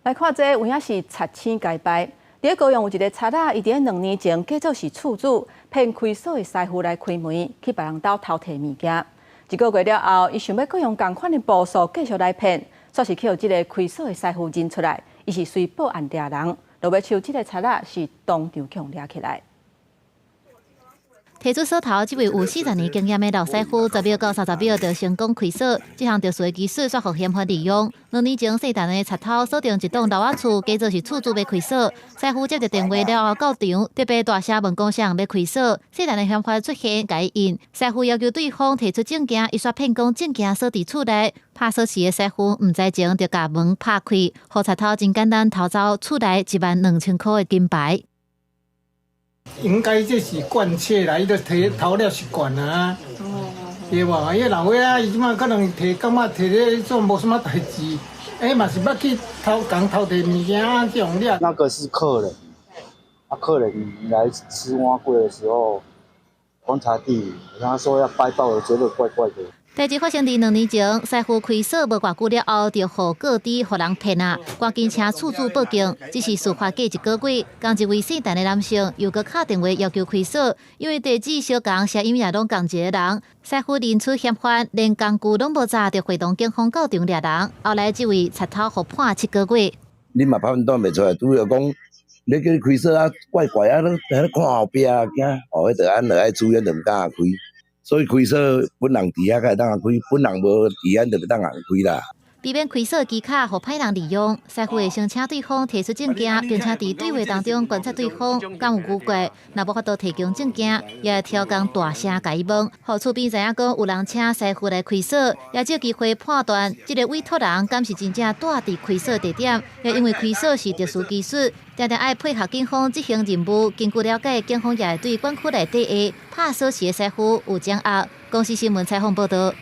來看這有影是賊星共拜。佇高雄有一个賊仔，伊佇2年前假做是厝主，騙開鎖的師傅來開門，去別人兜偷提物件。一個月了後，伊想欲閣用仝款的步數繼續來騙，煞是予這个開鎖的師傅認出來，伊是隨報案掠人。落尾手這个賊仔是當場予掠起來。提出鎖頭，這位有40年經驗的老師傅，10秒到30秒就成功開鎖。這項特殊的技術煞予嫌犯利用。2年前，姓陳的賊偷鎖定一棟樓仔厝，假做是厝主欲開鎖。師傅接著電話了後到場，特別大聲問講啥人欲開鎖。姓陳的嫌犯出現，共伊應。師傅要求對方提出證件，伊煞騙講證件鎖佇厝內。拍鎖匙的師傅毋知情，就共門拍開，予賊偷真簡單偷走厝內1萬2千箍的金牌。應該這是慣竊啦，伊都提偷了習慣啊，對無？伊老歲仔，伊這馬可能提感覺提咧做無啥物代誌，欸嘛是捌去偷共偷提物件這種了。那個是客人，啊，客人來吃碗粿的時候，觀察地理，他說要掰爆，我覺得怪怪的。代誌發生佇2年前，師傅開鎖無偌久了後，就予告知予人騙啊！趕緊請厝主報警。只是事發過一個月，仝一位姓陳的男性又閣敲電話要求開鎖，因為地址相仝，聲音也攏仝一個人。師傅認出嫌犯，連工具攏無紮，就會同警方到場掠人。後來這位賊偷予判7個月。你嘛判斷袂出來，拄著講你叫你開鎖啊，怪怪啊，攏佇咧看後壁啊，驚哦，彼著按著愛注意，就毋敢開。所以開鎖本人佇遐才會當開，本人無佇遐就袂當開啦。避免開鎖技巧予歹人利用，師傅會先請對方提出證件，並且佇對話當中觀察對方敢有古怪，若無法度提供證件，也會刁工大聲共伊問，予厝邊知影講有人請師傅來開鎖，也藉機會判斷這个委託人敢是真正蹛佇開鎖地點。也因為開鎖是特殊技術，定定愛配合警方執行任務。根據了解，警方也會對管區內底的拍鎖匙的師傅有掌握。公視新聞採訪報導。